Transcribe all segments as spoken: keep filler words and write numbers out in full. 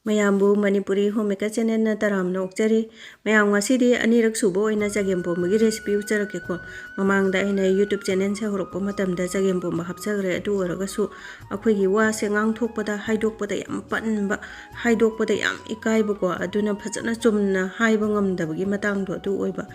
ꯃꯌꯥꯝꯕꯨ Manipuri home maker ꯆꯦꯅꯦꯜꯅ ꯇꯔꯥꯝꯅ ꯑꯣꯛꯆꯔꯤ꯫ ꯃꯌꯥꯝ, ꯉꯁꯤꯗꯤ ꯑꯅꯤꯔꯛ ꯁꯨꯕ ꯑꯣꯏꯅ ꯆꯒꯦꯝ ꯄꯣꯝꯕꯒꯤ ꯔꯦꯁꯤꯄꯤ ꯎꯠꯆꯔꯛꯀꯦꯀꯣ꯫ ꯃꯃꯥꯡꯗ ꯑꯩꯅ ꯌꯨꯇ꯭ꯌꯨꯕ ꯆꯦꯅꯦꯜꯁꯦ ꯍꯧꯔꯛꯄ ꯃꯇꯝꯗ ꯆꯒꯦꯝ ꯄꯣꯝꯕ ꯍꯥꯞꯆꯈ꯭ꯔꯦ꯫ ꯑꯗꯨ ꯑꯣꯏꯔꯒꯁꯨ ꯑꯩꯈꯣꯏꯒꯤ ꯋꯥꯁꯦ ꯉꯥꯡꯊꯣꯛꯄꯗ, ꯍꯥꯏꯗꯣꯛꯄꯗ ꯌꯥꯝ ꯄꯟꯕ, ꯍꯥꯏꯗꯣꯛꯄꯗ ꯌꯥꯝ ꯏꯀꯥꯏꯕꯀꯣ, ꯑꯗꯨꯅ ꯐꯖꯅ ꯆꯨꯝꯅ ꯍꯥꯏꯕ ꯉꯝꯗꯕꯒꯤ ꯃꯇꯥꯡꯗꯣ ꯑꯗꯨ ꯑꯣꯏꯕ꯫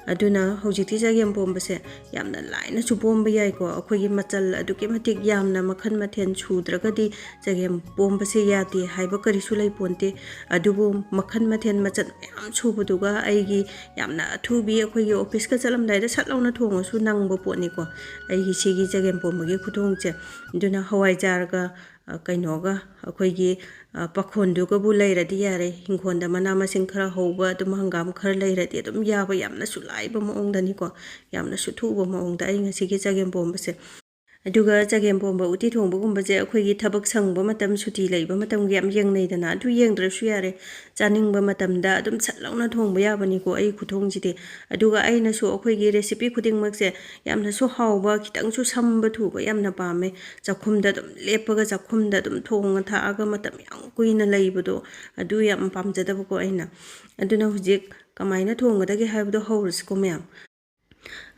ꯑꯗꯨꯅ ꯍꯧꯖꯤꯛꯇꯤ ꯆꯒꯦꯝ ꯄꯣꯝꯕꯁꯦ ꯌꯥꯝꯅ ꯂꯥꯏꯅꯁꯨ ꯄꯣꯝꯕ ꯌꯥꯏꯀꯣ꯫ ꯑꯩꯈꯣꯏꯒꯤ ꯃꯆꯜ ꯑꯗꯨꯛꯀꯤ ꯃꯇꯤꯛ ꯌꯥꯝꯅ, ꯃꯈꯜ ꯃꯊꯦꯜ ꯁꯨꯗ꯭ꯔꯒꯗꯤ ꯆꯒꯦꯝ ꯄꯣꯝꯕꯁꯦ ꯌꯥꯗꯦ ꯍꯥꯏꯕ ꯀꯔꯤꯁꯨ ꯂꯩꯄꯣꯟꯇꯦ꯫ ꯑꯗꯨꯕꯨ ꯃꯈꯜ ꯃꯊꯦꯜ ꯃꯆꯜ ꯃꯌꯥꯝ ꯁꯨꯕꯗꯨꯒ ꯑꯩꯒꯤ ꯌꯥꯝꯅ ꯑꯊꯨꯕꯤ, ꯑꯩꯈꯣꯏꯒꯤ ꯑꯣꯐꯤꯁꯀ ꯆꯠꯂꯝꯗꯥꯏꯗ ꯁꯠ ꯂꯥꯎꯅ ꯊꯣꯡꯉꯁꯨ ꯅꯪꯕ ꯄꯣꯠꯅꯤꯀꯣ꯫ ꯑꯩꯒꯤ ꯁꯤꯒꯤ ꯆꯒꯦꯝ ꯄꯣꯝꯕꯒꯤ ꯈꯨꯊꯣꯡꯁꯦ꯫ ꯑꯗꯨꯅ ꯍꯋꯥꯏꯖꯥꯔꯒ, ꯑ, ꯀꯩꯅꯣꯒ, ꯑꯩꯈꯣꯏꯒꯤ, ꯑ, ꯄꯥꯈꯣꯟꯗꯨꯒꯕꯨ ꯂꯩꯔꯗꯤ ꯌꯥꯔꯦ꯫ ꯏꯪꯈꯣꯜꯗ ꯃꯅꯥ ꯃꯁꯤꯡ ꯈꯔ ꯍꯧꯕ, ꯑꯗꯨꯝ ꯍꯪꯒꯥꯝ ꯈꯔ ꯂꯩꯔꯗꯤ ꯑꯗꯨꯝ ꯌꯥꯕ, ꯌꯥꯝꯅꯁꯨ ꯂꯥꯏꯕ ꯃꯑꯣꯡꯗꯅꯤꯀꯣ, ꯌꯥꯝꯅꯁꯨ ꯊꯨꯕ ꯃꯑꯣꯡꯗ ꯑꯩ ꯉꯁꯤꯒꯤ ꯆꯒꯦꯝ ꯄꯣꯝꯕꯁꯦ꯫ ꯑꯗꯨꯒ ꯆꯒꯦꯝ ꯄꯣꯝꯕ, ꯎꯇꯤ ꯊꯣꯡꯕꯒꯨꯝꯕꯁꯦ ꯑꯩꯈꯣꯏꯒꯤ ꯊꯕꯛ ꯁꯪꯕ ꯃꯇꯝ, ꯁꯨꯇꯤ ꯂꯩꯕ ꯃꯇꯝꯒ ꯌꯥꯝ ꯌꯦꯡꯅꯩꯗꯅ꯫ ꯑꯗꯨ ꯌꯦꯡꯗ꯭ꯔꯁꯨ ꯌꯥꯔꯦ, ꯆꯥꯅꯤꯡꯕ ꯃꯇꯝꯗ ꯑꯗꯨꯝ ꯁꯠ ꯂꯥꯎꯅ ꯊꯣꯡꯕ ꯌꯥꯕꯅꯤꯀꯣ ꯑꯩ ꯈꯨꯊꯣꯡꯁꯤꯗꯤ꯫ ꯑꯗꯨꯒ ꯑꯩꯅꯁꯨ ꯑꯩꯈꯣꯏꯒꯤ ꯔꯦꯁꯤꯄꯤ ꯈꯨꯗꯤꯡꯃꯛꯁꯦ ꯌꯥꯝꯅꯁꯨ ꯍꯥꯎꯕ, ꯈꯤꯇꯪꯁꯨ ꯁꯝꯕ ꯊꯨꯕ ꯌꯥꯝꯅ ꯄꯥꯝꯃꯦ꯫ ꯆꯥꯛꯈꯨꯝꯗ ꯑꯗꯨꯝ ꯂꯦꯞꯄꯒ, ꯆꯥꯛꯈꯨꯝꯗ ꯑꯗꯨꯝ ꯊꯣꯡꯉ ꯊꯥꯛꯑꯒ ꯃꯇꯝ ꯌꯥꯝ ꯀꯨꯏꯅ ꯂꯩꯕꯗꯣ, ꯑꯗꯨ ꯌꯥꯝ ꯄꯥꯝꯖꯗꯕꯀꯣ ꯑꯩꯅ꯫ ꯑꯗꯨꯅ ꯍꯧꯖꯤꯛ ꯀꯃꯥꯏꯅ ꯊꯣꯡꯒꯗꯒꯦ ꯍꯥꯏꯕꯗꯣ ꯍꯧꯔꯁꯤꯀꯣ ꯃꯌꯥꯝ꯫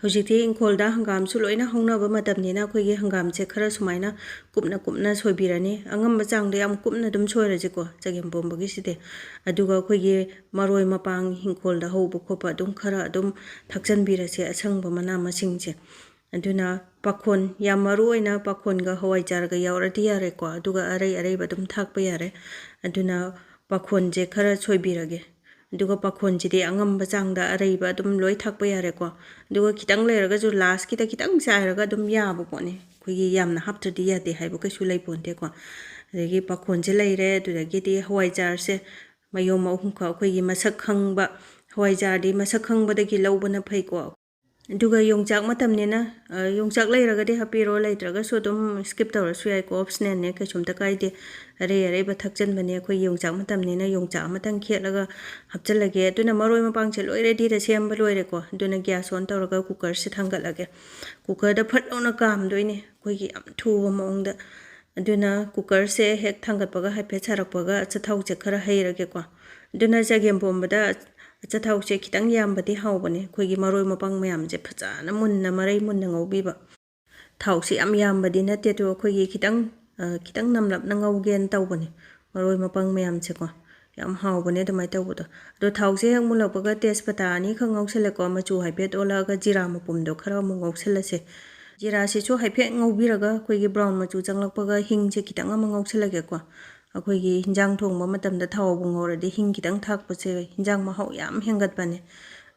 ꯍꯧꯖꯤꯛꯇꯤ ꯏꯪꯈꯣꯜꯗ ꯍꯪꯒꯥꯝꯁꯨ ꯂꯣꯏꯅ ꯍꯧꯅꯕ ꯃꯇꯝꯅꯤꯅ ꯑꯩꯈꯣꯏꯒꯤ ꯍꯪꯒꯥꯝꯁꯦ ꯈꯔ ꯁꯨꯃꯥꯏꯅ ꯀꯨꯞꯅ ꯀꯨꯞꯅ ꯁꯣꯏꯕꯤꯔꯅꯤ꯫ ꯑꯉꯝꯕ ꯆꯥꯡꯗ ꯌꯥꯝ ꯀꯨꯞꯅ ꯑꯗꯨꯝ ꯁꯣꯏꯔꯁꯤꯀꯣ ꯆꯒꯦꯝ ꯄꯣꯝꯕꯒꯤꯁꯤꯗꯤ꯫ ꯑꯗꯨꯒ ꯑꯩꯈꯣꯏꯒꯤ ꯃꯔꯣꯏ ꯃꯄꯥꯡ ꯏꯪꯈꯣꯜꯗ ꯍꯧꯕ ꯈꯣꯠꯄ ꯑꯗꯨꯝ ꯈꯔ ꯑꯗꯨꯝ ꯊꯥꯛꯆꯟꯕꯤꯔꯁꯦ, ꯑꯁꯪꯕ ꯃꯅꯥ ꯃꯁꯤꯡꯁꯦ꯫ ꯑꯗꯨꯅ ꯄꯥꯈꯣꯟ, ꯌꯥꯝ ꯃꯔꯨ ꯑꯣꯏꯅ ꯄꯥꯈꯣꯟꯒ ꯍꯋꯥꯏꯖꯥꯔꯒ ꯌꯥꯎꯔꯗꯤ ꯌꯥꯔꯦꯀꯣ, ꯑꯗꯨꯒ ꯑꯔꯩ ꯑꯔꯩꯕ ꯑꯗꯨꯝ ꯊꯥꯛꯄ ꯌꯥꯔꯦ꯫ ꯑꯗꯨꯅ ꯄꯥꯈꯣꯟꯁꯦ ꯈꯔ ꯁꯣꯏꯕꯤꯔꯒꯦ꯫ ꯑꯗꯨꯒ ꯄꯥꯈꯣꯟꯁꯤꯗꯤ ꯑꯉꯝꯕ ꯆꯥꯡꯗ ꯑꯔꯩꯕ ꯑꯗꯨꯝ ꯂꯣꯏ ꯊꯥꯛꯄ ꯌꯥꯔꯦꯀꯣ꯫ ꯑꯗꯨꯒ ꯈꯤꯇꯪ ꯂꯩꯔꯒꯁꯨ ꯂꯥꯁꯀꯤꯗ ꯈꯤꯇꯪ ꯆꯥꯏꯔꯒ ꯑꯗꯨꯝ ꯌꯥꯕ ꯄꯣꯠꯅꯤ꯫ ꯑꯩꯈꯣꯏꯒꯤ ꯌꯥꯝꯅ ꯍꯥꯞꯇ꯭ꯔꯗꯤ ꯌꯥꯗꯦ ꯍꯥꯏꯕ ꯀꯩꯁꯨ ꯂꯩꯄꯣꯟꯇꯦꯀꯣ꯫ ꯑꯗꯒꯤ ꯄꯥꯈꯣꯟꯁꯦ ꯂꯩꯔꯦ, ꯑꯗꯨꯗꯒꯤꯗꯤ ꯍꯋꯥꯏꯖꯥꯔꯁꯦ ꯃꯌꯣꯝ ꯑꯍꯨꯝꯈꯛ, ꯑꯩꯈꯣꯏꯒꯤ ꯃꯁꯛ ꯈꯪꯕ ꯍꯋꯥꯏꯖꯥꯔꯗꯤ ꯃꯁꯛ ꯈꯪꯕꯗꯒꯤ ꯂꯧꯕꯅ ꯐꯩꯀꯣ꯫ ꯑꯗꯨꯒ ꯌꯣꯡꯆꯥꯛ ꯃꯇꯝꯅꯤꯅ, ꯑ, ꯌꯣꯡꯆꯥꯛ ꯂꯩꯔꯒꯗꯤ ꯍꯥꯞꯄꯤꯔꯣ, ꯂꯩꯇ꯭ꯔꯒꯁꯨ ꯑꯗꯨꯝ skip ꯇꯧꯔꯁꯨ ꯌꯥꯏꯀꯣ, optional ꯅꯦ, ꯀꯩꯁꯨꯝꯇ ꯀꯥꯏꯗꯦ꯫ ꯑꯔꯩ ꯑꯔꯩꯕ ꯊꯥꯛꯆꯟꯕꯅꯦ ꯑꯩꯈꯣꯏ ꯌꯣꯡꯆꯥꯛ ꯃꯇꯝꯅꯤꯅ, ꯌꯣꯡꯆꯥꯛ ꯑꯃꯇꯪ ꯈꯦꯠꯂꯒ ꯍꯥꯞꯆꯜꯂꯒꯦ꯫ ꯑꯗꯨꯅ ꯃꯔꯣꯏ ꯃꯄꯥꯡꯁꯦ ꯂꯣꯏ ready ꯗ ꯁꯦꯝꯕ ꯂꯣꯏꯔꯦꯀꯣ꯫ ꯑꯗꯨꯅ gas on ꯇꯧꯔꯒ cooker ꯁꯦ ꯊꯥꯡꯒꯠꯂꯒꯦ꯫ Cooker ꯗ ꯐꯠ ꯂꯥꯎꯅ ꯀꯥꯝꯗꯣꯏꯅꯦ ꯑꯩꯈꯣꯏꯒꯤ ꯌꯥꯝ ꯊꯨꯕ ꯃꯑꯣꯡꯗ꯫ ꯑꯗꯨꯅ cookerꯁꯦ ꯍꯦꯛ ꯊꯥꯡꯒꯠꯄꯒ ꯍꯥꯏꯐꯦꯠ ꯁꯥꯔꯛꯄꯒ ꯑꯆꯥꯊꯥꯎꯁꯦ ꯈꯔ ꯍꯩꯔꯒꯦꯀꯣ꯫ ꯑꯗꯨꯅ ꯆꯒꯦꯝ ꯄꯣꯝꯕꯗ ꯑꯆꯥꯊꯥꯎꯁꯦ ꯈꯤꯇꯪ ꯌꯥꯝꯕꯗꯤ ꯍꯥꯎꯕꯅꯦ꯫ ꯑꯩꯈꯣꯏꯒꯤ ꯃꯔꯣꯏ ꯃꯄꯥꯡ ꯃꯌꯥꯝꯁꯦ ꯐꯖꯅ ꯃꯨꯟꯅ, ꯃꯔꯩ ꯃꯨꯟꯅ ꯉꯧꯕꯤꯕ꯫ ꯊꯥꯎꯁꯤ ꯌꯥꯝ ꯌꯥꯝꯕꯗꯤ ꯅꯠꯇꯦ, ꯑꯗꯣ ꯑꯩꯈꯣꯏꯒꯤ ꯈꯤꯇꯪ, ꯑ, ꯈꯤꯇꯪ ꯅꯝꯂꯞꯅ ꯉꯧꯒꯦꯅ ꯇꯧꯕꯅꯦ ꯃꯔꯣꯏ ꯃꯄꯥꯡ ꯃꯌꯥꯝꯁꯦꯀꯣ꯫ ꯌꯥꯝ ꯍꯥꯎꯕꯅꯦ ꯑꯗꯨꯃꯥꯏꯅ ꯇꯧꯕꯗꯣ꯫ ꯑꯗꯣ ꯊꯥꯎꯁꯦ ꯍꯦꯛ ꯃꯨꯜꯂꯛꯄꯒ ꯇꯦꯖꯄꯇꯥ ꯑꯅꯤꯈꯛ ꯉꯧꯁꯜꯂꯦꯀꯣ, ꯃꯆꯨ ꯍꯥꯏꯐꯦꯠ ꯑꯣꯜꯂꯛꯑꯒ ꯖꯤꯔꯥ ꯃꯄꯨꯝꯗꯣ ꯈꯔ ꯑꯃꯨꯛ ꯉꯧꯁꯜꯂꯁꯦ꯫ ꯖꯤꯔꯥꯁꯤꯁꯨ ꯍꯥꯏꯐꯦꯠ ꯉꯧꯕꯤꯔꯒ ꯑꯩꯈꯣꯏꯒꯤ brown ꯃꯆꯨ ꯆꯪꯂꯛꯄꯒ ꯍꯤꯡꯁꯦ ꯈꯤꯇꯪ ꯑꯃ ꯉꯧꯁꯜꯂꯒꯦꯀꯣ꯫ ꯑꯩꯈꯣꯏꯒꯤ ꯍꯤꯟꯖꯥꯡ ꯊꯣꯡꯕ ꯃꯇꯝꯗ ꯊꯥꯎꯕꯨ ꯉꯧꯔꯗꯤ ꯍꯤꯡ ꯈꯤꯇꯪ ꯊꯥꯛꯄꯁꯦ ꯍꯤꯟꯖꯥꯡ ꯃꯍꯥꯎ ꯌꯥꯝ ꯍꯦꯟꯒꯠꯄꯅꯦ꯫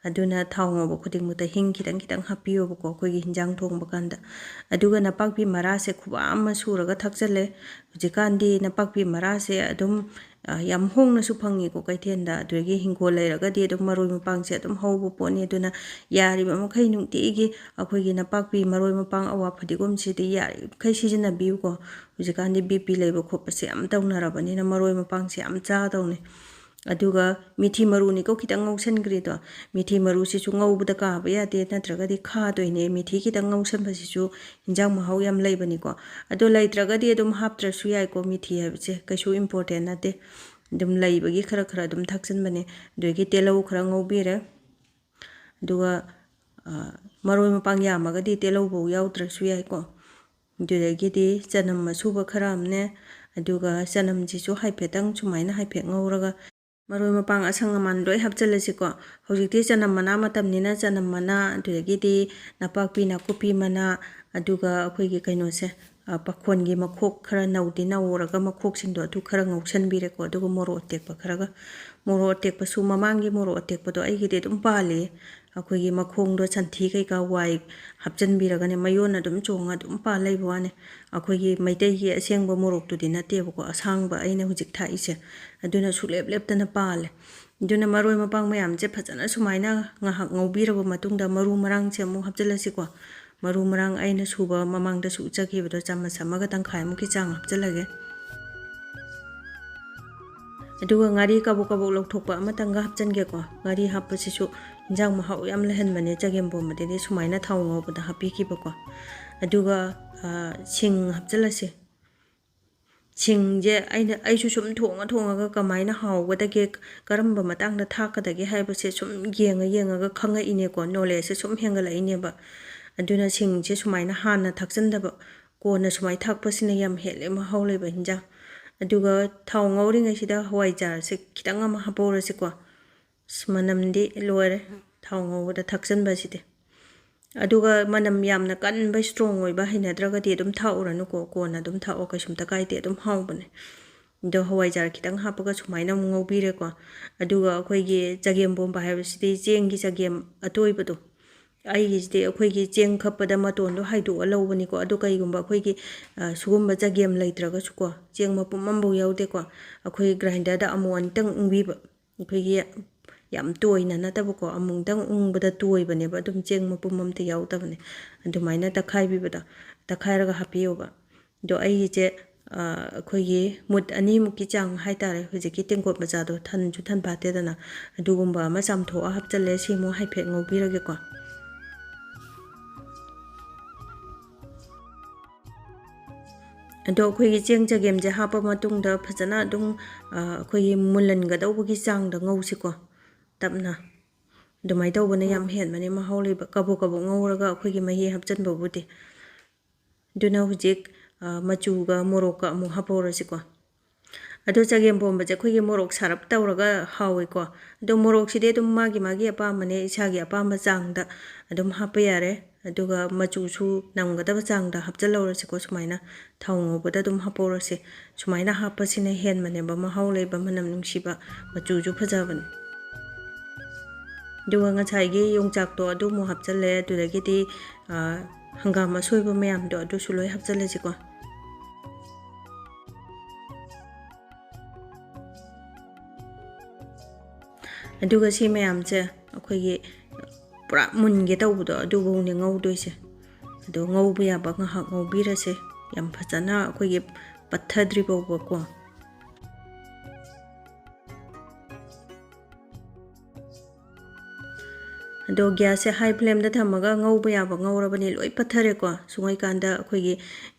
ꯑꯗꯨꯅ ꯊꯥꯎ ꯉꯧꯕ ꯈꯨꯗꯤꯡꯃꯛꯇ ꯍꯤꯡ ꯈꯤꯇꯪ ꯈꯤꯇꯪ ꯍꯥꯞꯄꯤꯌꯣꯕꯀꯣ ꯑꯩꯈꯣꯏꯒꯤ ꯍꯤꯟꯖꯥꯡ ꯊꯣꯡꯕ ꯀꯥꯟꯗ꯫ ꯑꯗꯨꯒ ꯅꯄꯥꯛꯄꯤ ꯃꯔꯥꯁꯦ ꯈꯨꯕꯥ ꯑꯃ ꯁꯨꯔꯒ ꯊꯥꯛꯆꯜꯂꯦ꯫ ꯍꯧꯖꯤꯛꯀꯥꯟꯗꯤ ꯅꯄꯥꯛꯄꯤ ꯃꯔꯥꯁꯦ ꯑꯗꯨꯝ, ꯑ, ꯌꯥꯝ ꯍꯣꯡꯅꯁꯨ ꯐꯪꯉꯤꯀꯣ ꯀꯩꯊꯦꯜꯗ꯫ ꯑꯗꯨꯗꯒꯤ ꯍꯤꯡꯒꯣꯜ ꯂꯩꯔꯒꯗꯤ ꯑꯗꯨꯝ ꯃꯔꯣꯏ ꯃꯄꯥꯡꯁꯦ ꯑꯗꯨꯝ ꯍꯧꯕ ꯄꯣꯠꯅꯤ꯫ ꯑꯗꯨꯅ ꯌꯥꯔꯤꯕ ꯃꯈꯩ ꯅꯨꯡꯇꯤꯒꯤ ꯑꯩꯈꯣꯏꯒꯤ ꯅꯄꯥꯛꯄꯤ, ꯃꯔꯣꯏ ꯃꯄꯥꯡ, ꯑꯋꯥ ꯐꯗꯤꯒꯣꯝꯁꯤꯗꯤ ꯌꯥꯔꯤꯕ ꯃꯈꯩ ꯁꯤꯖꯤꯟꯅꯕꯤꯌꯨꯀꯣ꯫ ꯍꯧꯖꯤꯛꯀꯥꯟꯗꯤ BP ꯂꯩꯕ ꯈꯣꯠꯄꯁꯦ ꯌꯥꯝ ꯇꯧꯅꯔꯕꯅꯤꯅ ꯃꯔꯣꯏ ꯃꯄꯥꯡꯁꯦ ꯌꯥꯝ ꯆꯥꯗꯧꯅꯤ꯫ ꯑꯗꯨꯒ ꯃꯤꯊꯤ ꯃꯔꯨꯅꯤꯀꯣ ꯈꯤꯇꯪ ꯉꯧꯁꯟꯈ꯭ꯔꯤꯗꯣ꯫ ꯃꯤꯊꯤ ꯃꯔꯨꯁꯤꯁꯨ ꯉꯧꯕꯗ ꯀꯥꯕ ꯌꯥꯗꯦ, ꯅꯠꯇ꯭ꯔꯒꯗꯤ ꯈꯥꯗꯣꯏꯅꯦ꯫ ꯃꯤꯊꯤ ꯈꯤꯇꯪ ꯉꯧꯁꯟꯕꯁꯤꯁꯨ ꯍꯤꯟꯖꯥꯡ ꯃꯍꯥꯎ ꯌꯥꯝ ꯂꯩꯕꯅꯤꯀꯣ꯫ ꯑꯗꯣ ꯂꯩꯇ꯭ꯔꯒꯗꯤ ꯑꯗꯨꯝ ꯍꯥꯞꯇ꯭ꯔꯁꯨ ꯌꯥꯏꯀꯣ, ꯃꯤꯊꯤ ꯍꯥꯏꯕꯁꯦ ꯀꯩꯁꯨ important ꯅꯠꯇꯦ꯫ ꯑꯗꯨꯝ ꯂꯩꯕꯒꯤ ꯈꯔ ꯈꯔ ꯑꯗꯨꯝ ꯊꯥꯛꯆꯟꯕꯅꯦ꯫ ꯑꯗꯨꯗꯒꯤ ꯇꯤꯜꯍꯧ ꯈꯔ ꯉꯧꯕꯤꯔꯦ꯫ ꯑꯗꯨꯒ, ꯑ, ꯃꯔꯣꯏ ꯃꯄꯥꯡ ꯌꯥꯝꯃꯒꯗꯤ ꯇꯤꯜꯍꯧꯐꯧ ꯌꯥꯎꯗ꯭ꯔꯁꯨ ꯌꯥꯏꯀꯣ꯫ ꯑꯗꯨꯗꯒꯤꯗꯤ ꯆꯅꯝ ꯑꯁꯨꯕ ꯈꯔ ꯑꯃꯅꯦ, ꯑꯗꯨꯒ ꯆꯅꯝꯁꯤꯁꯨ ꯍꯥꯏꯐꯦꯠꯇꯪ ꯁꯨꯃꯥꯏꯅ ꯍꯥꯏꯐꯦꯠ ꯉꯧꯔꯒ ꯃꯔꯣꯏ ꯃꯄꯥꯡ ꯑꯁꯪ ꯑꯃꯥꯟ ꯂꯣꯏ ꯍꯥꯞꯆꯤꯜꯂꯁꯤꯀꯣ꯫ ꯍꯧꯖꯤꯛꯇꯤ ꯆꯅꯝ ꯃꯅꯥ ꯃꯇꯝꯅꯤꯅ ꯆꯅꯝ ꯃꯅꯥ, ꯑꯗꯨꯗꯒꯤꯗꯤ ꯅꯄꯥꯛꯄꯤ ꯅꯥꯀꯨꯞꯄꯤ ꯃꯅꯥ, ꯑꯗꯨꯒ ꯑꯩꯈꯣꯏꯒꯤ ꯀꯩꯅꯣꯁꯦ, ꯑ, ꯄꯥꯈꯣꯟꯒꯤ ꯃꯈꯣꯛ ꯈꯔ ꯅꯧꯗꯤ ꯅꯧꯔꯒ ꯃꯈꯣꯛꯁꯤꯡꯗꯣ ꯑꯗꯨ ꯈꯔ ꯉꯧꯁꯟꯕꯤꯔꯦꯀꯣ꯫ ꯑꯗꯨꯒ ꯃꯣꯔꯣꯛ ꯑꯇꯦꯛꯄ ꯈꯔꯒ, ꯃꯣꯔꯣꯛ ꯑꯇꯦꯛꯄꯁꯨ ꯃꯃꯥꯡꯒꯤ ꯃꯣꯔꯣꯛ ꯑꯇꯦꯛꯄꯗꯣ ꯑꯩꯒꯤꯗꯤ ꯑꯗꯨꯝ ꯄꯥꯜꯂꯤ꯫ ꯑꯩꯈꯣꯏꯒꯤ ꯃꯈꯣꯡꯗꯣ ꯁꯟꯊꯤ ꯀꯩꯀꯥ ꯋꯥꯏ ꯍꯥꯞꯆꯤꯟꯕꯤꯔꯒꯅꯦ, ꯃꯌꯣꯟ ꯑꯗꯨꯝ ꯆꯣꯡꯉ ꯑꯗꯨꯝ ꯄꯥꯜ ꯂꯩꯕ ꯋꯥꯅꯤ꯫ ꯑꯩꯈꯣꯏꯒꯤ ꯃꯩꯇꯩꯒꯤ ꯑꯁꯦꯡꯕ ꯃꯣꯔꯣꯛꯇꯨꯗꯤ ꯅꯠꯇꯦꯕꯀꯣ, ꯑꯁꯥꯡꯕ ꯑꯩꯅ ꯍꯧꯖꯤꯛ ꯊꯥꯛꯏꯁꯦ꯫ ꯑꯗꯨꯅ ꯁꯨꯛꯂꯦꯞ ꯂꯦꯞꯇꯅ ꯄꯥꯜꯂꯦ꯫ ꯑꯗꯨꯅ ꯃꯔꯣꯏ ꯃꯄꯥꯡ ꯃꯌꯥꯝꯁꯦ ꯐꯖꯅ ꯁꯨꯃꯥꯏꯅ ꯉꯥꯏꯍꯥꯛ ꯉꯧꯕꯤꯔꯕ ꯃꯇꯨꯡꯗ ꯃꯔꯨ ꯃꯔꯥꯡꯁꯦ ꯑꯃꯨꯛ ꯍꯥꯞꯆꯤꯜꯂꯁꯤꯀꯣ꯫ ꯃꯔꯨ ꯃꯔꯥꯡ ꯑꯩꯅ ꯁꯨꯕ ꯃꯃꯥꯡꯗꯁꯨ ꯎꯠꯆꯈꯤꯕꯗꯣ ꯆꯥꯃꯁ ꯑꯃꯒ ꯇꯪꯈꯥꯏꯃꯨꯛꯀꯤ ꯆꯥꯡ ꯍꯥꯞꯆꯤꯜꯂꯒꯦ꯫ ꯑꯗꯨꯒ ꯉꯥꯔꯤ ꯀꯕꯣꯛ ꯀꯕꯣꯛ ꯂꯧꯊꯣꯛꯄ ꯑꯃꯇꯪꯒ ꯍꯥꯞꯆꯤꯟꯒꯦꯀꯣ꯫ ꯉꯥꯔꯤ ꯍꯥꯞꯄꯁꯤꯁꯨ ꯏꯟꯖꯥꯡ ꯃꯍꯥꯎ ꯌꯥꯝ ꯂꯩꯍꯟꯕꯅꯦ, ꯆꯒꯦꯝ ꯄꯣꯝꯕꯗꯗꯤ ꯁꯨꯃꯥꯏꯅ ꯊꯥꯎ ꯉꯧꯕꯗ ꯍꯥꯞꯄꯤꯈꯤꯕꯀꯣ꯫ ꯑꯗꯨꯒ, ꯑ, ꯁꯤꯡ ꯍꯥꯞꯆꯤꯜꯂꯁꯤ꯫ ꯁꯤꯡꯁꯦ ꯑꯩꯅ, ꯑꯩꯁꯨ ꯁꯨꯝ ꯊꯣꯡꯉ ꯊꯣꯡꯉꯒ ꯀꯃꯥꯏꯅ ꯍꯥꯎꯒꯗꯒꯦ, ꯀꯔꯝꯕ ꯃꯇꯥꯡꯗ ꯊꯥꯛꯀꯗꯒꯦ ꯍꯥꯏꯕꯁꯦ ꯁꯨꯝ ꯌꯦꯡꯉ ꯌꯦꯡꯉꯒ ꯈꯪꯉꯛꯏꯅꯦꯀꯣ, ꯅꯣꯂꯦꯖꯁꯦ ꯁꯨꯝ ꯍꯦꯟꯒꯠꯂꯛꯏꯅꯦꯕ꯫ ꯑꯗꯨꯅ ꯁꯤꯡꯁꯦ ꯁꯨꯃꯥꯏꯅ ꯍꯥꯟꯅ ꯊꯥꯛꯆꯟꯗꯕ, ꯀꯣꯟꯅ ꯁꯨꯃꯥꯏꯅ ꯊꯥꯛꯄꯁꯤꯅ ꯌꯥꯝ ꯍꯦꯜꯂꯦ ꯃꯍꯥꯎ ꯂꯩꯕ ꯍꯤꯟꯖꯥꯡ꯫ ꯑꯗꯨꯒ ꯊꯥꯎ ꯉꯧꯔꯤꯉꯩꯁꯤꯗ ꯍꯋꯥꯏꯖꯥꯔꯁꯦ ꯈꯤꯇꯪ ꯑꯃ ꯍꯥꯞꯄꯧꯔꯁꯤꯀꯣ꯫ ꯑꯁ, ꯃꯅꯝꯗꯤ ꯂꯣꯏꯔꯦ, ꯊꯥꯎ ꯉꯧꯕꯗ ꯊꯥꯛꯆꯟꯕꯁꯤꯗꯤ꯫ ꯑꯗꯨꯒ ꯃꯅꯝ ꯌꯥꯝꯅ ꯀꯟꯕ, ꯏꯁꯇ꯭ꯔꯣꯡ ꯑꯣꯏꯕ ꯍꯩꯅꯗ꯭ꯔꯒꯗꯤ ꯑꯗꯨꯝ ꯊꯥꯛꯎꯔꯅꯨꯀꯣ, ꯀꯣꯟꯅ ꯑꯗꯨꯝ ꯊꯥꯛꯑꯣ, ꯀꯩꯁꯨꯝꯇ ꯀꯥꯏꯗꯦ, ꯑꯗꯨꯝ ꯍꯥꯎꯕꯅꯦ꯫ ꯑꯗꯣ ꯍꯋꯥꯏꯖꯥꯔ ꯈꯤꯇꯪ ꯍꯥꯞꯄꯒ ꯁꯨꯃꯥꯏꯅ ꯑꯃꯨꯛ ꯉꯧꯕꯤꯔꯦꯀꯣ꯫ ꯑꯗꯨꯒ ꯑꯩꯈꯣꯏꯒꯤ ꯆꯒꯦꯝ ꯄꯣꯝꯕ ꯍꯥꯏꯕꯁꯤꯗꯤ ꯆꯦꯡꯒꯤ ꯆꯒꯦꯝ ꯑꯇꯣꯏꯕꯗꯣ, ꯑꯩꯒꯤꯁꯤꯗꯤ ꯑꯩꯈꯣꯏꯒꯤ ꯆꯦꯡ ꯈꯞꯄꯗ ꯃꯇꯣꯟꯗꯣ ꯍꯥꯏꯗꯣꯛꯑ ꯂꯧꯕꯅꯤꯀꯣ꯫ ꯑꯗꯣ ꯀꯩꯒꯨꯝꯕ ꯑꯩꯈꯣꯏꯒꯤ, ꯑ, ꯁꯤꯒꯨꯝꯕ ꯆꯒꯦꯝ ꯂꯩꯇ꯭ꯔꯒꯁꯨꯀꯣ, ꯆꯦꯡ ꯃꯄꯨꯝ ꯑꯃꯐꯥꯎ ꯌꯥꯎꯗꯦꯀꯣ, ꯑꯩꯈꯣꯏ ꯒ꯭ꯔꯥꯏꯟꯗꯔꯗ ꯑꯃꯨꯛ ꯑꯅꯤꯇꯪ ꯎꯪꯕꯤꯕ, ꯑꯩꯈꯣꯏꯒꯤ ꯌꯥꯝ ꯇꯣꯏꯅ ꯅꯠꯇꯕꯀꯣ, ꯑꯃꯨꯛꯇꯪ ꯎꯪꯕꯗ ꯇꯣꯏꯕꯅꯦꯕ, ꯑꯗꯨꯝ ꯆꯦꯡ ꯃꯄꯨꯝ ꯑꯝꯇ ꯌꯥꯎꯗꯕꯅꯦ꯫ ꯑꯗꯨꯃꯥꯏꯅ ꯇꯛꯈꯥꯏꯕꯤꯕꯗꯣ, ꯇꯛꯈꯥꯏꯔꯒ ꯍꯥꯞꯄꯤꯌꯣꯕ꯫ ꯑꯗꯣ ꯑꯩꯒꯤꯁꯦ, ꯑ, ꯑꯩꯈꯣꯏꯒꯤ ꯃꯨꯠ ꯑꯅꯤꯃꯨꯛꯀꯤ ꯆꯥꯡ ꯍꯥꯏꯇꯥꯔꯦ, ꯍꯧꯖꯤꯛꯀꯤ ꯇꯦꯡꯀꯣꯠ ꯃꯆꯥꯗꯣ ꯊꯟꯁꯨ ꯊꯟꯐꯥꯠꯇꯦꯗꯅ, ꯑꯗꯨꯒꯨꯝꯕ ꯑꯃ ꯆꯥꯝꯊꯣꯛꯑ ꯍꯥꯞꯆꯜꯂꯦ꯫ ꯁꯤ ꯑꯃꯨꯛ ꯍꯥꯏꯐꯦꯠ ꯉꯧꯕꯤꯔꯒꯦꯀꯣ꯫ ꯑꯗꯣ ꯑꯩꯈꯣꯏꯒꯤ ꯆꯦꯡ ꯆꯒꯦꯝꯁꯦ ꯍꯥꯞꯄ ꯃꯇꯨꯡꯗ ꯐꯖꯅ ꯑꯗꯨꯝ, ꯑ, ꯑꯩꯈꯣꯏꯒꯤ ꯃꯨꯜꯍꯟꯒꯗꯧꯕꯒꯤ ꯆꯥꯡꯗ ꯉꯧꯁꯤꯀꯣ, ꯇꯞꯅ꯫ ꯑꯗꯨꯃꯥꯏꯅ ꯇꯧꯕꯅ ꯌꯥꯝ ꯍꯦꯟꯕꯅꯦ ꯃꯍꯥꯎ ꯂꯩꯕ, ꯀꯕꯣꯛ ꯀꯕꯣꯛ ꯉꯧꯔꯒ ꯑꯩꯈꯣꯏꯒꯤ ꯃꯍꯤ ꯍꯥꯞꯆꯤꯟꯕꯕꯨꯗꯤ꯫ ꯑꯗꯨꯅ ꯍꯧꯖꯤꯛ, ꯑ, ꯃꯆꯨꯒ ꯃꯣꯔꯣꯛꯀ ꯑꯃꯨꯛ ꯍꯥꯞꯄꯧꯔꯁꯤꯀꯣ꯫ ꯑꯗꯣ ꯆꯒꯦꯝ ꯄꯣꯝꯕꯁꯦ ꯑꯩꯈꯣꯏꯒꯤ ꯃꯣꯔꯣꯛ ꯁꯥꯔꯞ ꯇꯧꯔꯒ ꯍꯥꯎꯋꯦꯀꯣ꯫ ꯑꯗꯣ ꯃꯣꯔꯣꯛꯁꯤꯗꯤ ꯑꯗꯨꯝ ꯃꯥꯒꯤ ꯃꯥꯒꯤ ꯑꯄꯥꯝꯕꯅꯦ, ꯏꯁꯥꯒꯤ ꯑꯄꯥꯝꯕ ꯆꯥꯡꯗ ꯑꯗꯨꯝ ꯍꯥꯞꯄ ꯌꯥꯔꯦ꯫ ꯑꯗꯨꯒ ꯃꯆꯨꯁꯨ ꯅꯝꯒꯗꯕ ꯆꯥꯡꯗ ꯍꯥꯞꯆꯤꯜꯍꯧꯔꯁꯤꯀꯣ꯫ ꯁꯨꯃꯥꯏꯅ ꯊꯥꯎ ꯉꯧꯕꯗ ꯑꯗꯨꯝ ꯍꯥꯞꯄꯧꯔꯁꯦ꯫ ꯁꯨꯃꯥꯏꯅ ꯍꯥꯞꯄꯁꯤꯅ ꯍꯦꯟꯕꯅꯦꯕ ꯃꯍꯥꯎ ꯂꯩꯕ, ꯃꯅꯝ ꯅꯨꯡꯁꯤꯕ, ꯃꯆꯨꯁꯨ ꯐꯖꯕꯅꯦ꯫ ꯑꯗꯨꯒ ꯉꯁꯥꯏꯒꯤ ꯌꯣꯡꯆꯥꯛꯇꯣ ꯑꯗꯨ ꯑꯃꯨꯛ ꯍꯥꯞꯆꯜꯂꯦ꯫ ꯑꯗꯨꯗꯒꯤꯗꯤ, ꯑ, ꯍꯪꯒꯥꯝ ꯑꯁꯣꯏꯕ ꯃꯌꯥꯝꯗꯣ ꯑꯗꯨꯁꯨ ꯂꯣꯏ ꯍꯥꯞꯆꯜꯂꯁꯤꯀꯣ꯫ ꯑꯗꯨꯒ ꯁꯤ ꯃꯌꯥꯝꯁꯦ ꯑꯩꯈꯣꯏꯒꯤ ꯄꯨꯔꯥ ꯃꯨꯟꯒꯦ ꯇꯧꯕꯗꯣ ꯑꯗꯨꯐꯧꯅꯦ ꯉꯧꯗꯣꯏꯁꯦ꯫ ꯑꯗꯣ ꯉꯧꯕ ꯌꯥꯕ ꯉꯥꯏꯍꯥꯛ ꯉꯧꯕꯤꯔꯁꯦ, ꯌꯥꯝ ꯐꯖꯅ ꯑꯩꯈꯣꯏꯒꯤ ꯄꯠꯊꯗ꯭ꯔꯤ ꯐꯥꯎꯕꯀꯣ꯫ ꯑꯗꯣ ꯒ꯭ꯌꯥꯁꯁꯦ ꯍꯥꯏ ꯐ꯭ꯂꯦꯝꯗ ꯊꯝꯃꯒ ꯉꯧꯕ ꯌꯥꯕ ꯉꯧꯔꯕꯅꯤ, ꯂꯣꯏ ꯄꯠꯊꯔꯦꯀꯣ꯫ ꯁꯨꯡꯉꯩꯀꯥꯟꯗ ꯑꯩꯈꯣꯏꯒꯤ,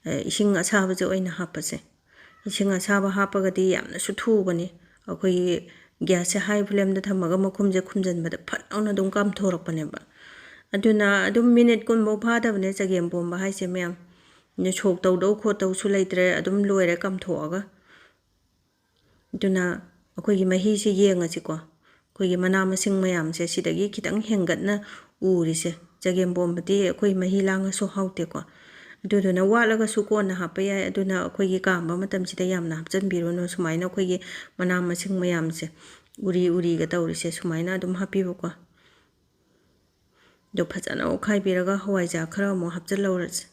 ꯑ, ꯏꯁꯤꯡ ꯑꯁꯥꯕꯁꯦ ꯑꯣꯏꯅ ꯍꯥꯞꯄꯁꯦ꯫ ꯏꯁꯤꯡ ꯑꯁꯥꯕ ꯍꯥꯞꯄꯒꯗꯤ ꯌꯥꯝꯅꯁꯨ ꯊꯨꯕꯅꯤ꯫ ꯑꯩꯈꯣꯏꯒꯤ ꯒ꯭ꯌꯥꯁꯁꯦ ꯍꯥꯏ ꯐ꯭ꯂꯦꯝꯗ ꯊꯝꯃꯒ ꯃꯈꯨꯝꯁꯦ ꯈꯨꯝꯖꯤꯟꯕꯗ ꯐꯠ ꯂꯥꯎꯅ ꯑꯗꯨꯝ ꯀꯥꯝꯊꯣꯔꯛꯄꯅꯦꯕ꯫ ꯑꯗꯨꯅ ꯑꯗꯨꯝ ꯃꯤꯅꯤꯠ ꯀꯨꯟꯐꯧ ꯐꯥꯗꯕꯅꯦ ꯆꯒꯦꯝ ꯄꯣꯝꯕ ꯍꯥꯏꯁꯦ ꯃꯌꯥꯝ꯫ ꯑꯗꯨ ꯁꯣꯛ ꯇꯧꯗꯧ ꯈꯣꯠꯇꯧꯁꯨ ꯂꯩꯇ꯭ꯔꯦ, ꯑꯗꯨꯝ ꯂꯣꯏꯔꯦ ꯀꯥꯝꯊꯣꯛꯑꯒ꯫ ꯑꯗꯨꯅ ꯑꯩꯈꯣꯏꯒꯤ ꯃꯍꯤꯁꯦ ꯌꯦꯡꯉꯁꯤꯀꯣ꯫ ꯑꯩꯈꯣꯏꯒꯤ ꯃꯅꯥ ꯃꯁꯤꯡ ꯃꯌꯥꯝꯁꯦ ꯁꯤꯗꯒꯤ ꯈꯤꯇꯪ ꯍꯦꯟꯒꯠꯅ ꯎꯔꯤꯁꯦ꯫ ꯆꯒꯦꯝ ꯄꯣꯝꯕꯗꯤ ꯑꯩꯈꯣꯏ ꯃꯍꯤ ꯂꯥꯡꯉꯁꯨ ꯍꯥꯎꯇꯦꯀꯣ꯫ ꯑꯗꯨꯗꯨꯅ ꯋꯥꯠꯂꯒꯁꯨ ꯀꯣꯟꯅ ꯍꯥꯞꯄ ꯌꯥꯏ꯫ ꯑꯗꯨꯅ ꯑꯩꯈꯣꯏꯒꯤ ꯀꯥꯝꯕ ꯃꯇꯝꯁꯤꯗ ꯌꯥꯝꯅ ꯍꯥꯞꯆꯤꯟꯕꯤꯔꯨꯅꯨ꯫ ꯁꯨꯃꯥꯏꯅ ꯑꯩꯈꯣꯏꯒꯤ ꯃꯅꯥ ꯃꯁꯤꯡ ꯃꯌꯥꯝꯁꯦ ꯎꯔꯤ ꯎꯔꯤꯒ ꯇꯧꯔꯤꯁꯦ ꯁꯨꯃꯥꯏꯅ ꯑꯗꯨꯝ ꯍꯥꯞꯄꯤꯕꯀꯣ꯫ ꯑꯗꯣ ꯐꯖꯅ ꯑꯣꯠꯈꯥꯏꯕꯤꯔꯒ ꯍꯋꯥꯏꯖꯥꯔ ꯈꯔ ꯑꯃꯨꯛ ꯍꯥꯞꯆꯤꯜꯍꯧꯔꯁꯦ꯫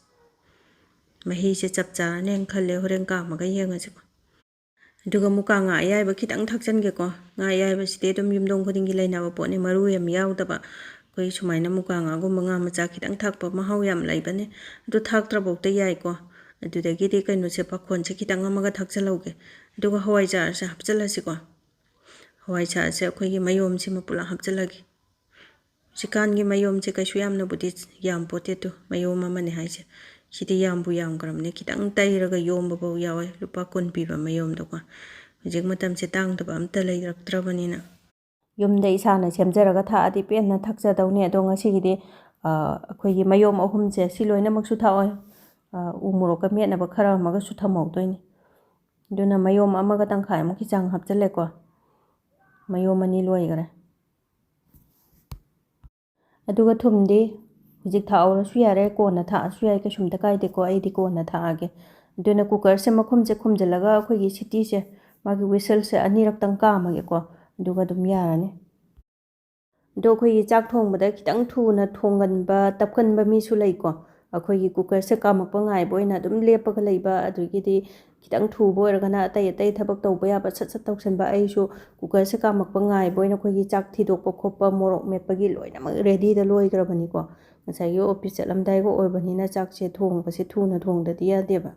ꯃꯍꯤꯁꯦ ꯆꯞ ꯆꯥꯔꯅꯦꯅ ꯈꯜꯂꯦ, ꯍꯣꯔꯦꯟ ꯀꯥꯝꯃꯒ ꯌꯦꯡꯉꯁꯤꯀꯣ꯫ ꯑꯗꯨꯒ ꯃꯨꯀꯥ ꯉꯥ ꯑꯌꯥꯏꯕ ꯈꯤꯇꯪ ꯊꯥꯛꯆꯟꯒꯦꯀꯣ꯫ ꯉꯥ ꯑꯌꯥꯏꯕꯁꯤꯗꯤ ꯑꯗꯨꯝ ꯌꯨꯝꯊꯣꯡ ꯈꯨꯗꯤꯡꯒꯤ ꯂꯩꯅꯕ ꯄꯣꯠꯅꯤ, ꯃꯔꯨ ꯌꯥꯝ ꯌꯥꯎꯗꯕ꯫ ꯑꯩꯈꯣꯏ ꯁꯨꯃꯥꯏꯅ ꯃꯨꯀꯥ ꯉꯥꯒꯨꯝꯕ ꯉꯥ ꯃꯆꯥ ꯈꯤꯇꯪ ꯊꯥꯛꯄ ꯃꯍꯥꯎ ꯌꯥꯝ ꯂꯩꯕꯅꯦ꯫ ꯑꯗꯨ ꯊꯥꯛꯇ꯭ꯔꯐꯧꯗ ꯌꯥꯏꯀꯣ꯫ ꯑꯗꯨꯗꯒꯤꯗꯤ ꯀꯩꯅꯣꯁꯦ, ꯄꯥꯈꯣꯟꯁꯦ ꯈꯤꯇꯪ ꯑꯃꯒ ꯊꯥꯛꯆꯜꯍꯧꯒꯦ꯫ ꯑꯗꯨꯒ ꯍꯋꯥꯏꯖꯥꯔꯁꯦ ꯍꯥꯞꯆꯜꯂꯁꯤꯀꯣ꯫ ꯍꯋꯥꯏꯖꯥꯔꯁꯦ ꯑꯩꯈꯣꯏꯒꯤ ꯃꯌꯣꯝꯁꯤꯃ ꯄꯨꯂꯞ ꯍꯥꯞꯆꯜꯂꯒꯦ꯫ ꯍꯧꯖꯤꯛꯀꯥꯟꯒꯤ ꯃꯌꯣꯝꯁꯦ ꯀꯩꯁꯨ ꯌꯥꯝꯅꯕꯨꯗꯤ ꯌꯥꯝ ꯄꯣꯠꯇꯦ ꯑꯗꯨ, ꯃꯌꯣꯝ ꯑꯃꯅꯦ ꯍꯥꯏꯁꯦ꯫ ꯁꯤꯗꯤ ꯌꯥꯝꯕꯨ ꯌꯥꯝꯈ꯭ꯔꯕꯅꯦ, ꯈꯤꯇꯪ ꯇꯩꯔꯒ ꯌꯣꯝꯕꯐꯧ ꯌꯥꯎꯋꯦ, ꯂꯨꯄꯥ ꯀꯨꯟ ꯄꯤꯕ ꯃꯌꯣꯝꯗꯣꯀꯣ꯫ ꯍꯧꯖꯤꯛ ꯃꯇꯝꯁꯦ ꯇꯥꯡꯗꯕ ꯑꯝꯇ ꯂꯩꯔꯛꯇ꯭ꯔꯕꯅꯤꯅ꯫ ꯌꯨꯝꯗ ꯏꯁꯥꯅ ꯁꯦꯝꯖꯔꯒ ꯊꯥꯛꯑꯗꯤ ꯄꯦꯟꯅ ꯊꯛꯆꯗꯧꯅꯤ꯫ ꯑꯗꯣ ꯉꯁꯤꯒꯤꯗꯤ, ꯑ, ꯑꯩꯈꯣꯏꯒꯤ ꯃꯌꯣꯝ ꯑꯍꯨꯝꯁꯦ ꯁꯤ ꯂꯣꯏꯅꯃꯛꯁꯨ ꯊꯥꯛꯑꯣꯏ꯫ ꯑ, ꯎ ꯃꯣꯔꯣꯛꯀ ꯃꯦꯠꯅꯕ ꯈꯔ ꯑꯃꯒꯁꯨ ꯊꯝꯍꯧꯗꯣꯏꯅꯤ꯫ ꯑꯗꯨꯅ ꯃꯌꯣꯝ ꯑꯃꯒ ꯇꯪꯈꯥꯏꯃꯨꯛꯀꯤ ꯆꯥꯡ ꯍꯥꯞꯆꯜꯂꯦꯀꯣ꯫ ꯃꯌꯣꯝ ꯑꯅꯤ ꯂꯣꯏꯈꯔꯦ꯫ ꯑꯗꯨꯒ ꯊꯨꯝꯗꯤ ꯍꯧꯖꯤꯛ ꯊꯥꯛꯍꯧꯔꯁꯨ ꯌꯥꯔꯦ, ꯀꯣꯟꯅ ꯊꯥꯛꯑꯁꯨ ꯌꯥꯏ, ꯀꯩꯁꯨꯝꯇ ꯀꯥꯏꯗꯦꯀꯣ꯫ ꯑꯩꯗꯤ ꯀꯣꯟꯅ ꯊꯥꯛꯑꯒꯦ꯫ ꯑꯗꯨꯅ ꯀꯨꯀꯔꯁꯦ ꯃꯈꯨꯝꯁꯦ ꯈꯨꯝꯖꯤꯜꯂꯒ ꯑꯩꯈꯣꯏꯒꯤ ꯁꯤꯇꯤꯁꯦ, ꯃꯥꯒꯤ ꯋꯤꯁꯜꯁꯦ ꯑꯅꯤꯔꯛꯇꯪ ꯀꯥꯝꯃꯒꯦꯀꯣ꯫ ꯑꯗꯨꯒ ꯑꯗꯨꯝ ꯌꯥꯔꯅꯤ꯫ ꯑꯗꯣ ꯑꯩꯈꯣꯏꯒꯤ ꯆꯥꯛ ꯊꯣꯡꯕꯗ ꯈꯤꯇꯪ ꯊꯨꯅ ꯊꯣꯡꯒꯟꯕ, ꯇꯞꯀꯟꯕ ꯃꯤꯁꯨ ꯂꯩꯀꯣ꯫ ꯑꯩꯈꯣꯏꯒꯤ ꯀꯨꯀꯔꯁꯦ ꯀꯥꯝꯃꯛꯄ ꯉꯥꯏꯕ ꯑꯣꯏꯅ ꯑꯗꯨꯝ ꯂꯦꯞꯄꯒ ꯂꯩꯕ, ꯑꯗꯒꯤꯗꯤ ꯈꯤꯇꯪ ꯊꯨꯕ ꯑꯣꯏꯔꯒꯅ ꯑꯇꯩ ꯑꯇꯩ ꯊꯕꯛ ꯇꯧꯕ ꯌꯥꯕ ꯁꯠ ꯁꯠ ꯇꯧꯁꯟꯕ꯫ ꯑꯩꯁꯨ ꯀꯨꯀꯔꯁꯦ ꯀꯥꯝꯃꯛꯄ ꯉꯥꯏꯕ ꯑꯣꯏꯅ ꯑꯩꯈꯣꯏꯒꯤ ꯆꯥꯛ ꯊꯤꯗꯣꯛꯄ ꯈꯣꯠꯄ, ꯃꯣꯔꯣꯛ ꯃꯦꯠꯄꯒꯤ ꯂꯣꯏꯅꯃꯛ ꯔꯦꯗꯤꯗ ꯂꯣꯏꯈ꯭ꯔꯕꯅꯤꯀꯣ꯫ ꯉꯁꯥꯏꯒꯤ ꯑꯣꯐꯤꯁ ꯆꯠꯂꯝꯗꯥꯏꯒ ꯑꯣꯏꯕꯅꯤꯅ ꯆꯥꯛꯁꯦ ꯊꯣꯡꯕꯁꯦ ꯊꯨꯅ ꯊꯣꯡꯗꯗꯤ ꯌꯥꯗꯦꯕ꯫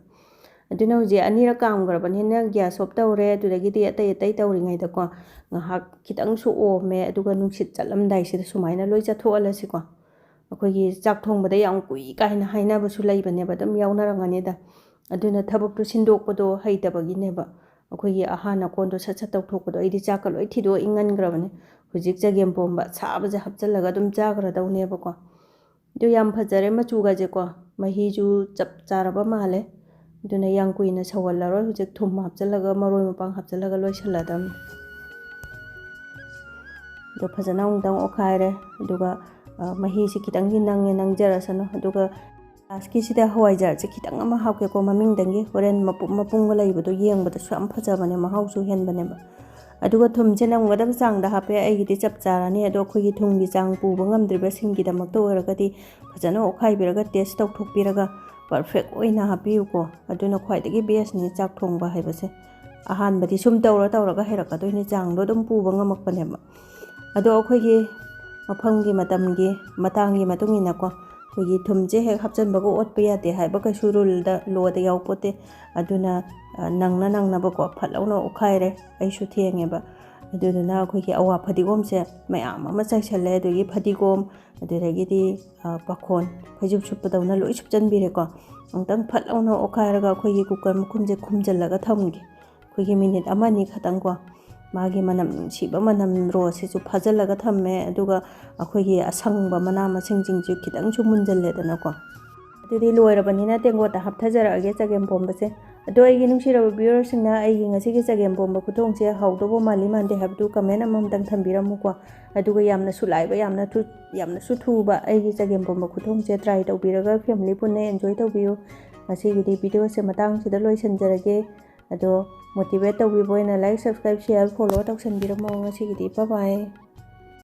ꯑꯗꯨꯅ ꯍꯧꯖꯤꯛ ꯑꯅꯤꯔꯛ ꯀꯥꯝꯈ꯭ꯔꯕꯅꯤꯅ gas off ꯇꯧꯔꯦ꯫ ꯑꯗꯨꯗꯒꯤꯗꯤ ꯑꯇꯩ ꯑꯇꯩ ꯇꯧꯔꯤꯉꯩꯗꯀꯣ, ꯉꯥꯏꯍꯥꯛ ꯈꯤꯇꯪꯁꯨ ꯑꯣꯝꯃꯦ, ꯑꯗꯨꯒ ꯅꯨꯡꯁꯤꯠ ꯆꯠꯂꯝꯗꯥꯏꯁꯤꯗ ꯁꯨꯃꯥꯏꯅ ꯂꯣꯏ ꯆꯠꯊꯣꯛꯍꯜꯂꯁꯤꯀꯣ꯫ ꯑꯩꯈꯣꯏꯒꯤ ꯆꯥꯛ ꯊꯣꯡꯕꯗ ꯌꯥꯝ ꯀꯨꯏ ꯀꯥꯏꯅ ꯍꯥꯏꯅꯕꯁꯨ ꯂꯩꯕꯅꯦꯕ, ꯑꯗꯨꯝ ꯌꯥꯎꯅꯔꯝꯒꯅꯤꯗ꯫ ꯑꯗꯨꯅ ꯊꯕꯛꯇꯨ ꯁꯤꯟꯗꯣꯛꯄꯗꯣ ꯍꯩꯇꯕꯒꯤꯅꯦꯕ꯫ ꯑꯩꯈꯣꯏꯒꯤ ꯑꯍꯥꯟꯅ ꯀꯣꯟꯗꯣ ꯁꯠ ꯁꯠ ꯇꯧꯊꯣꯛꯄꯗꯣ, ꯑꯩꯗꯤ ꯆꯥꯛꯀ ꯂꯣꯏ ꯊꯤꯗꯣꯛꯑ ꯏꯪꯍꯟꯈ꯭ꯔꯕꯅꯦ꯫ ꯍꯧꯖꯤꯛ ꯆꯒꯦꯝ ꯄꯣꯝꯕ ꯁꯥꯕꯁꯦ ꯍꯥꯞꯆꯤꯜꯂꯒ ꯑꯗꯨꯝ ꯆꯥꯈ꯭ꯔꯗꯧꯅꯦꯕꯀꯣ꯫ ꯑꯗꯨ ꯌꯥꯝ ꯐꯖꯔꯦ ꯃꯆꯨꯒꯁꯦꯀꯣ, ꯃꯍꯤꯁꯨ ꯆꯞ ꯆꯥꯔꯕ ꯃꯥꯜꯂꯦ꯫ ꯑꯗꯨꯅ ꯌꯥꯝ ꯀꯨꯏꯅ ꯁꯧꯍꯜꯂꯔꯣꯏ, ꯍꯧꯖꯤꯛ ꯊꯨꯝ ꯍꯥꯞꯆꯤꯜꯂꯒ ꯃꯔꯣꯏ ꯃꯄꯥꯡ ꯍꯥꯞꯆꯤꯜꯂꯒ ꯂꯣꯏꯁꯤꯜꯂꯗꯕꯅꯤ꯫ ꯑꯗꯣ ꯐꯖꯅ ꯑꯃꯨꯛꯇꯪ ꯑꯣꯠꯈꯥꯏꯔꯦ꯫ ꯑꯗꯨꯒ ꯑ, ꯃꯍꯤꯁꯤ ꯈꯤꯇꯪꯗꯤ ꯅꯪꯉꯦ, ꯅꯪꯖꯔꯁꯅꯨ꯫ ꯑꯗꯨꯒ ꯂꯥꯁꯀꯤꯁꯤꯗ ꯍꯋꯥꯏꯖꯥꯔꯁꯦ ꯈꯤꯇꯪ ꯑꯃ ꯍꯥꯞꯀꯦꯀꯣ, ꯃꯃꯤꯡꯗꯪꯒꯤ꯫ ꯍꯣꯔꯦꯟ ꯃꯄꯨꯝ ꯃꯄꯨꯝꯒ ꯂꯩꯕꯗꯣ ꯌꯦꯡꯕꯗꯁꯨ ꯌꯥꯝ ꯐꯖꯕꯅꯦ, ꯃꯍꯥꯎꯁꯨ ꯍꯦꯟꯕꯅꯦꯕ꯫ ꯑꯗꯨꯒ ꯊꯨꯝꯁꯦ ꯅꯝꯒꯗꯕ ꯆꯥꯡꯗ ꯍꯥꯞꯄꯦ꯫ ꯑꯩꯒꯤꯗꯤ ꯆꯞ ꯆꯥꯔꯅꯤ꯫ ꯑꯗꯣ ꯑꯩꯈꯣꯏꯒꯤ ꯊꯨꯝꯒꯤ ꯆꯥꯡ ꯄꯨꯕ ꯉꯝꯗ꯭ꯔꯤꯕꯁꯤꯡꯒꯤꯗꯃꯛꯇ ꯑꯣꯏꯔꯒꯗꯤ ꯐꯖꯅ ꯑꯣꯠꯈꯥꯏꯕꯤꯔꯒ ꯇꯦꯁ ꯇꯧꯊꯣꯛꯄꯤꯔꯒ ꯄꯔꯐꯦꯛ ꯑꯣꯏꯅ ꯍꯥꯞꯄꯤꯌꯨꯀꯣ꯫ ꯑꯗꯨꯅ ꯈ꯭ꯋꯥꯏꯗꯒꯤ ꯕꯦꯁꯅꯤ ꯆꯥꯛ ꯊꯣꯡꯕ ꯍꯥꯏꯕꯁꯦ꯫ ꯑꯍꯥꯟꯕꯗꯤ ꯁꯨꯝ ꯇꯧꯔ ꯇꯧꯔꯒ ꯍꯩꯔꯛꯀꯗꯣꯏꯅꯤ, ꯆꯥꯡꯗꯣ ꯑꯗꯨꯝ ꯄꯨꯕ ꯉꯝꯃꯛꯄꯅꯦꯕ꯫ ꯑꯗꯣ ꯑꯩꯈꯣꯏꯒꯤ ꯃꯐꯝꯒꯤ, ꯃꯇꯝꯒꯤ, ꯃꯇꯥꯡꯒꯤ ꯃꯇꯨꯡ ꯏꯟꯅꯀꯣ, ꯑꯩꯈꯣꯏꯒꯤ ꯊꯨꯝꯁꯦ ꯍꯦꯛ ꯍꯥꯞꯆꯤꯟꯕꯒ ꯑꯣꯠꯄ ꯌꯥꯗꯦ ꯍꯥꯏꯕ ꯀꯩꯁꯨ ꯔꯨꯜꯗ, ꯂꯣꯗ ꯌꯥꯎꯄꯣꯠꯇꯦ꯫ ꯑꯗꯨꯅ, ꯑ, ꯅꯪꯅ ꯅꯪꯅꯕꯀꯣ ꯐꯠ ꯂꯥꯎꯅ ꯑꯣꯠꯈꯥꯏꯔꯦ꯫ ꯑꯩꯁꯨ ꯊꯦꯡꯉꯦꯕ꯫ ꯑꯗꯨꯗꯨꯅ ꯑꯩꯈꯣꯏꯒꯤ ꯑꯋꯥ ꯐꯗꯤꯒꯣꯝꯁꯦ ꯃꯌꯥꯝ ꯑꯃ ꯆꯥꯏꯁꯜꯂꯦ꯫ ꯑꯗꯨꯗꯒꯤ ꯐꯗꯤꯒꯣꯝ, ꯑꯗꯨꯗꯒꯤꯗꯤ, ꯑ, ꯄꯥꯈꯣꯟ, ꯐꯩꯖꯨꯞ ꯁꯨꯞꯄꯗꯧꯅ ꯂꯣꯏ ꯁꯨꯞꯆꯟꯕꯤꯔꯦꯀꯣ꯫ ꯑꯃꯨꯛꯇꯪ ꯐꯠ ꯂꯥꯎꯅ ꯑꯣꯠꯈꯥꯏꯔꯒ ꯑꯩꯈꯣꯏꯒꯤ ꯀꯨꯀꯔ ꯃꯈꯨꯝꯁꯦ ꯈꯨꯝꯖꯤꯜꯂꯒ ꯊꯝꯒꯦ꯫ ꯑꯩꯈꯣꯏꯒꯤ ꯃꯤꯅꯤꯠ ꯑꯃ ꯑꯅꯤ ꯈꯛꯇꯪꯀꯣ꯫ ꯃꯥꯒꯤ ꯃꯅꯝ ꯅꯨꯡꯁꯤꯕ ꯃꯅꯝ ꯔꯣꯁꯁꯤꯁꯨ ꯐꯥꯖꯤꯜꯂꯒ ꯊꯝꯃꯦ꯫ ꯑꯗꯨꯒ ꯑꯩꯈꯣꯏꯒꯤ ꯑꯁꯪꯕ ꯃꯅꯥ ꯃꯁꯤꯡꯁꯤꯡꯁꯨ ꯈꯤꯇꯪꯁꯨ ꯃꯨꯟꯖꯜꯂꯦꯗꯅꯀꯣ꯫ ꯑꯗꯨꯗꯤ ꯂꯣꯏꯔꯕꯅꯤꯅ ꯇꯦꯡꯀꯣꯠꯇ ꯍꯥꯞꯊꯖꯔꯛꯑꯒꯦ ꯆꯒꯦꯝ ꯄꯣꯝꯕꯁꯦ꯫ ꯑꯗꯣ ꯑꯩꯒꯤ ꯅꯨꯡꯁꯤꯔꯕ viewersꯁꯤꯡꯅ ꯑꯩꯒꯤ ꯉꯁꯤꯒꯤ ꯆꯒꯦꯝ ꯄꯣꯝꯕ ꯈꯨꯊꯣꯡꯁꯦ ꯍꯥꯎꯗꯧꯕ ꯃꯥꯜꯂꯤ ꯃꯥꯟꯗꯦ ꯍꯥꯏꯕꯗꯨ comment ꯑꯃꯃꯝꯇꯪ ꯊꯝꯕꯤꯔꯝꯃꯨꯀꯣ꯫ ꯑꯗꯨꯒ ꯌꯥꯝꯅꯁꯨ ꯂꯥꯏꯕ, ꯌꯥꯝꯅ ꯊꯨ-, ꯌꯥꯝꯅꯁꯨ ꯊꯨꯕ ꯑꯩꯒꯤ ꯆꯒꯦꯝ ꯄꯣꯝꯕ ꯈꯨꯊꯣꯡꯁꯦ try ꯇꯧꯕꯤꯔꯒ family ꯄꯨꯟꯅ enjoy ꯇꯧꯕꯤꯌꯨ꯫ ꯉꯁꯤꯒꯤꯗꯤ videoꯁꯦ ꯃꯇꯥꯡꯁꯤꯗ ꯂꯣꯏꯁꯤꯟꯖꯔꯒꯦ꯫ ꯑꯗꯣ motivate ꯇꯧꯕꯤꯕ ꯑꯣꯏꯅ like, subscribe, share, follow ꯇꯧꯁꯟꯕꯤꯔꯝꯃꯣ꯫ ꯉꯁꯤꯒꯤꯗꯤ bye bye꯫